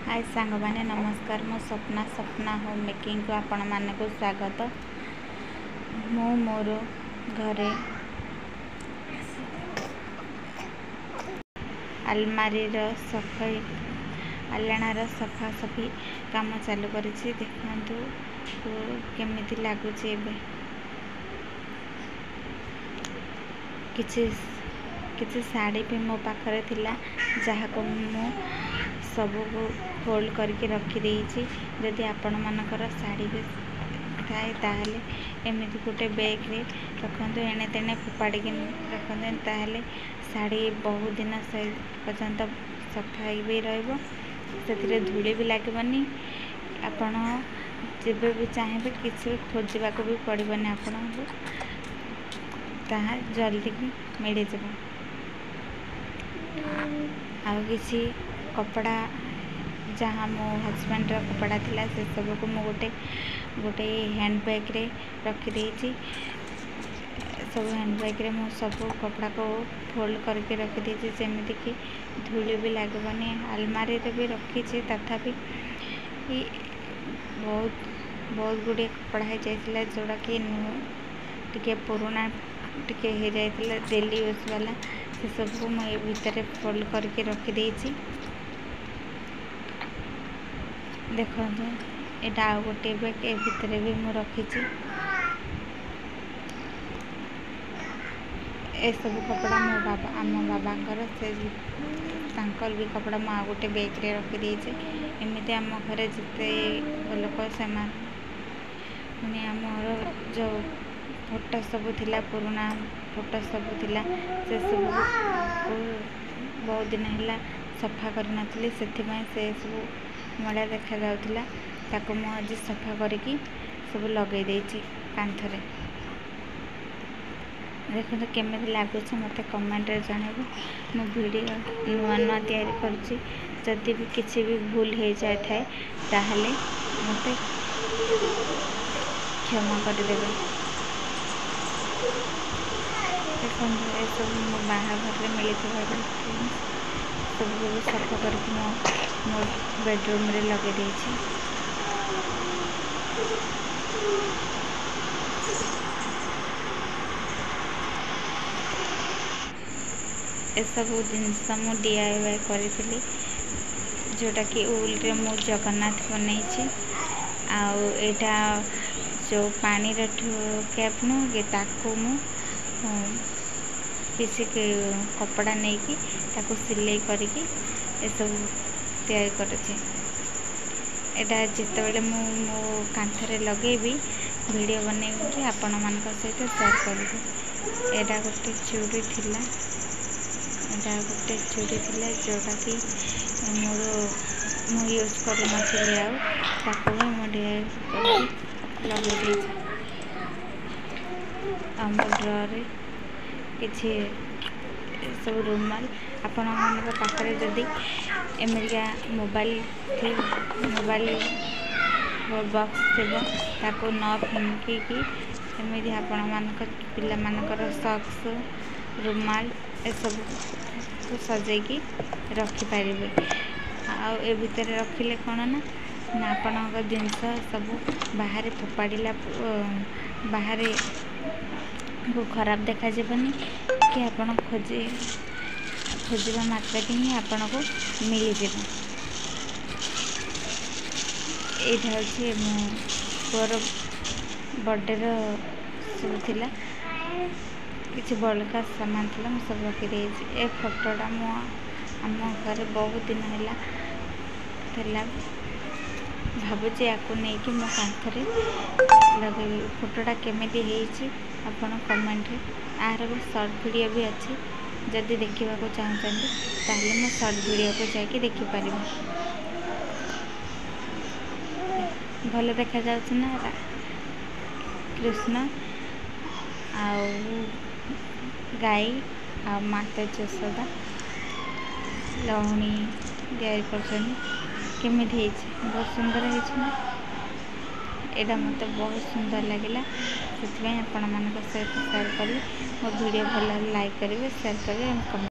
ହାଏ ସାଙ୍ଗମାନେ, ନମସ୍କାର। ମୁଁ ସ୍ୱପ୍ନା, ସ୍ୱପ୍ନା ହୋମ୍ ମେକିଂକୁ ଆପଣମାନଙ୍କୁ ସ୍ୱାଗତ। ମୁଁ ମୋର ଘରେ ଆଲମାରିର ସଫାଇ, ଆଲଣାର ସଫାସଫି କାମ ଚାଲୁ କରିଛି। ଦେଖନ୍ତୁ କେମିତି ଲାଗୁଛି ଏବେ। କିଛି କିଛି ଶାଢ଼ୀ ବି ମୋ ପାଖରେ ଥିଲା, ଯାହାକୁ ମୁଁ ସବୁକୁ ଫୋଲ୍ଡ କରିକି ରଖିଦେଇଛି। ଯଦି ଆପଣମାନଙ୍କର ଶାଢ଼ୀ ବି ଥାଏ, ତାହେଲେ ଏମିତି ଗୋଟେ ବ୍ୟାଗ୍ରେ ରଖନ୍ତୁ, ଏଣେ ତେଣେ ଫୋପାଡ଼ିକି ରଖନ୍ତୁ। ତାହେଲେ ଶାଢ଼ୀ ବହୁତ ଦିନ ପର୍ଯ୍ୟନ୍ତ ସଫା ବି ରହିବ, ସେଥିରେ ଧୂଳି ବି ଲାଗିବନି। ଆପଣ ଯେବେ ବି ଚାହିଁବେ, କିଛି ବି ଖୋଜିବାକୁ ବି ପଡ଼ିବନି ଆପଣଙ୍କୁ, ତାହା ଜଲ୍ଦି ମିଳିଯିବ। ଆଉ କିଛି କପଡ଼ା ଯାହା ମୋ ହଜବେଣ୍ଡର କପଡ଼ା ଥିଲା, ସେସବୁକୁ ମୁଁ ଗୋଟେ ଗୋଟେ ହ୍ୟାଣ୍ଡ ବ୍ୟାଗ୍ରେ ରଖିଦେଇଛି। ସବୁ ହ୍ୟାଣ୍ଡ ବ୍ୟାଗ୍ରେ ମୁଁ ସବୁ କପଡ଼ାକୁ ଫୋଲ୍ଡ କରିକି ରଖିଦେଇଛି, ଯେମିତିକି ଧୂଳି ବି ଲାଗିବନି। ଆଲମାରିରେ ବି ରଖିଛି, ତଥାପି ବହୁତ ବହୁତ ଗୁଡ଼ିଏ କପଡ଼ା ହେଇଯାଇଥିଲା, ଯେଉଁଟାକି ଟିକେ ପୁରୁଣା ଟିକେ ହେଇଯାଇଥିଲା, ଡେଲି ୟୁଜ୍ ବାଲା। ସେସବୁକୁ ମୁଁ ଏ ଭିତରେ ଫୋଲ୍ଡ କରିକି ରଖିଦେଇଛି। ଦେଖନ୍ତୁ, ଏଇଟା ଆଉ ଗୋଟିଏ ବ୍ୟାଗ୍, ଏ ଭିତରେ ବି ମୁଁ ରଖିଛି ଏସବୁ କପଡ଼ା। ମୋ ବାବା, ଆମ ବାବାଙ୍କର, ସେ ତାଙ୍କର ବି କପଡ଼ା ମୁଁ ଆଉ ଗୋଟେ ବ୍ୟାଗ୍ରେ ରଖିଦେଇଛି। ଏମିତି ଆମ ଘରେ ଯେତେ ଲୋକ, ସେମାନେ ମାନେ ଆମର ଯେଉଁ ଫଟୋ ସବୁ ଥିଲା, ପୁରୁଣା ଫଟୋ ସବୁ ଥିଲା, ସେସବୁକୁ ବହୁତ ଦିନ ହେଲା ସଫା କରିନଥିଲି, ସେଥିପାଇଁ ସେସବୁ ମଇଳା ଦେଖାଯାଉଥିଲା। ତାକୁ ମୁଁ ଆଜି ସଫା କରିକି ସବୁ ଲଗେଇ ଦେଇଛି କାନ୍ଥରେ। ଦେଖନ୍ତୁ କେମିତି ଲାଗୁଛି, ମୋତେ କମେଣ୍ଟରେ ଜଣାଇବେ। ମୁଁ ଭିଡ଼ିଓ ନୂଆ ନୂଆ ତିଆରି କରୁଛି, ଯଦି ବି କିଛି ବି ଭୁଲ ହେଇଯାଇଥାଏ ତାହେଲେ ମୋତେ କ୍ଷମା କରିଦେବେ। ଦେଖନ୍ତୁ, ଏସବୁ ମୋ ବାହାଘରରେ ମିଳିଥିବା ସବୁ ବି ସଫା କରିକି ମୁଁ ମୋ ବେଡ଼ରୁମ୍ରେ ଲଗେଇ ଦେଇଛି। ଏସବୁ ଜିନିଷ ମୁଁ DIY କରିଥିଲି, ଯେଉଁଟାକି ଉଲ୍ରେ ମୁଁ ଜଗନ୍ନାଥ ବନେଇଛି। ଆଉ ଏଇଟା ଯେଉଁ ପାଣିର କ୍ୟାପ୍ ନୁହଁ କି, ତାକୁ ମୁଁ କିଛି କପଡ଼ା ନେଇକି ତାକୁ ସିଲେଇ କରିକି ଏସବୁ ତିଆରି କରିଛି। ଏଇଟା ଯେତେବେଳେ ମୁଁ ମୋ କାନ୍ଥରେ ଲଗେଇବି, ଭିଡ଼ିଓ ବନେଇକି ଆପଣମାନଙ୍କ ସହିତ ସେୟାର କରିବି। ଏଇଟା ଗୋଟେ ଚୁଡ଼ି ଥିଲା, ଏଇଟା ଗୋଟେ ଚୁଡ଼ି ଥିଲା, ଯେଉଁଟାକି ମୋର ମୁଁ ୟୁଜ୍ କରୁନଥିଲି ଆଉ, ତାକୁ ବି ମୁଁ କରିକି ଲଗେଇ ଦେଇଛି। ଆଉ ମୋ ଡ୍ରରେ କିଛି ସବୁ ରୁମାଲ। ଆପଣମାନଙ୍କ ପାଖରେ ଯଦି ଏମିତିକା ମୋବାଇଲ ମୋବାଇଲ ବକ୍ସ ଥିବ, ତାକୁ ନ ଫିଙ୍ଗିକି ଏମିତି ଆପଣମାନଙ୍କ ପିଲାମାନଙ୍କର ସକ୍ସ, ରୁମାଲ ଏସବୁକୁ ସଜେଇକି ରଖିପାରିବେ। ଆଉ ଏ ଭିତରେ ରଖିଲେ କ'ଣ ନା ନା ଆପଣଙ୍କ ଜିନିଷ ସବୁ ବାହାରେ ଫୋପାଡ଼ିଲା, ବାହାରେ ଖରାପ ଦେଖାଯିବନି କି ଆପଣ ଖୋଜିବା ମାତ୍ରକେ ହିଁ ଆପଣଙ୍କୁ ମିଳିଯିବ। ଏଇଟା ହେଉଛି ମୋ ପୁଅର ବର୍ଥଡ଼େର ସବୁ ଥିଲା। କିଛି ବଳକା ସାମାନ ଥିଲା, ମୁଁ ସବୁ ରଖିଦେଇଛି। ଏ ଫଟୋଟା ମୁଁ ଆମ ଘରେ ବହୁତ ଦିନ ହେଲା ଥିଲା। ଭାବୁଛି ୟାକୁ ନେଇକି ମୋ କାନ୍ଥରେ ଲଗେଇବି। ଫଟୋଟା କେମିତି ହେଇଛି ଆପଣ କମେଣ୍ଟରେ। ଆର ବି ସର୍ଟ ଭିଡ଼ିଓ ବି ଅଛି, ଯଦି ଦେଖିବାକୁ ଚାହୁଁଛନ୍ତି ତାହେଲେ ମୋ ସର୍ଟ ଭିଡ଼ିଓକୁ ଯାଇକି ଦେଖିପାରିବେ। ଭଲ ଦେଖାଯାଉଛି ନା କୃଷ୍ଣ ଆଉ ଗାଈ ଆଉ ମାତା ଯଶୋଦା ଲହୁଣୀ ତିଆରି କରୁଛନ୍ତି? କେମିତି ହେଇଛି? ବହୁତ ସୁନ୍ଦର ହେଇଛି ନା? ଏଇଟା ମୋତେ ବହୁତ ସୁନ୍ଦର ଲାଗିଲା, ସେଥିପାଇଁ ଆପଣମାନଙ୍କ ସହିତ ସେୟାର କଲି। ମୋ ଭିଡ଼ିଓ ଭଲ ହେଲେ ଲାଇକ୍ କରିବେ, ସେୟାର କରିବେ ଏବଂ କମେଣ୍ଟ।